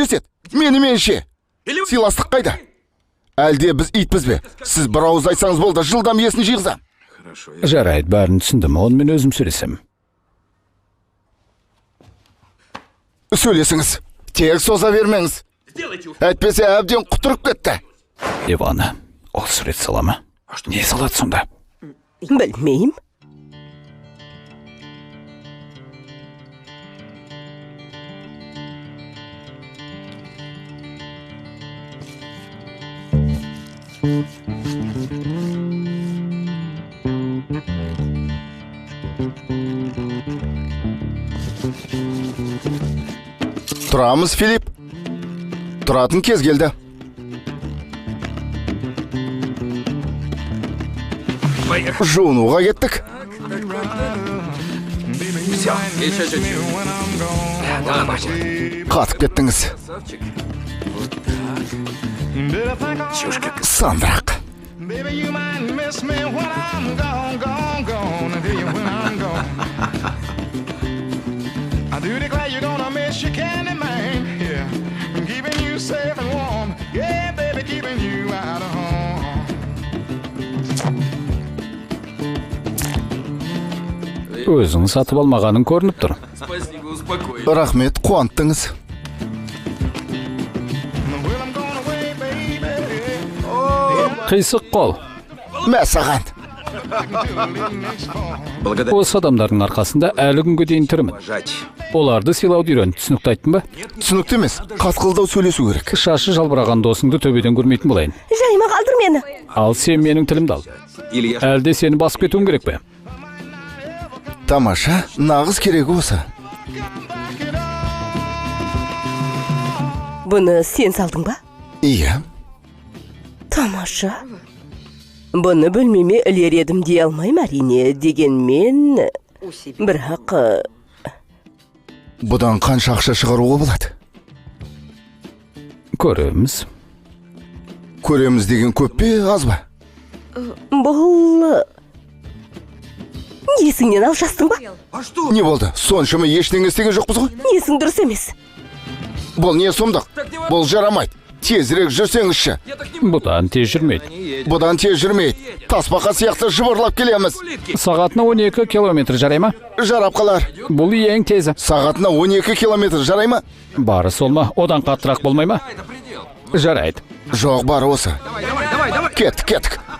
сөйлеседі? Менімен ше? Сыйластық қайда? Әлде біз итпіз бе? Сіз бір ауыз айтсаңыз болды, жылдам есін жиғызам. Жарайды, бәрін түсіндім. Онымен өзім сөйлесем. Сөйлесіңіз. Тек соза бермеңіз. Әйтпесе әбден құтырып кетті. Ивана, ол сурет сала ма? Не салады сонда? Білмеймін. Тұрамыз, Филипп. Тұратын кез келді. Жуынуға кеттік. Қатып кеттіңіз. Сандырақ. Өзің сатып алмағаның көрініп тұр. Рахмет, қуанттыңыз. Қисық қол. Мә саған. Осы адамдардың арқасында әлі күнге дейін тірімін. Оларды сыйлауды үйрен. Түсінікті айттым ба? Түсінікті емес. Қатқылдау сөйлесу керек. Шашы жалбыраған досыңды төбеден көрмейтін болайын. Жайма қалдыр мені. Ал сен менің тілімді ал. Әлде сені басып кетуім керек пе? Тамаша, нағыз керегі осы. Бұны сен салдың ба? Иә. Тамаша. Бұны бөлмеме ілер едім дей алмаймын, әрине, дегенмен, бірақ... Бұдан қанша ақша шығаруға болады? Көреміз. Көреміз деген көп пе, аз ба? Бұл... Есіңнен алжастың ба? Не болды? Соншама ештеңе істеген жоқпыз ғой? Есің дұрыс емес. Бұл не сұмдық? Бұл жарамайды. Тезірек жүрсеңізші. Бұдан тез жүрмейді. Бұдан тез жүрмейді. Тасбақа сияқты жыбырлап келеміз. Сағатына 12 километр жарай ма? Жарап қалар. Бұл ең тезі. Сағатына 12 километр жарай ма? Бары сол ма? Одан қаттырақ болмай ма? Жарайды. Жоқ, бары осы. Кеттік, кеттік.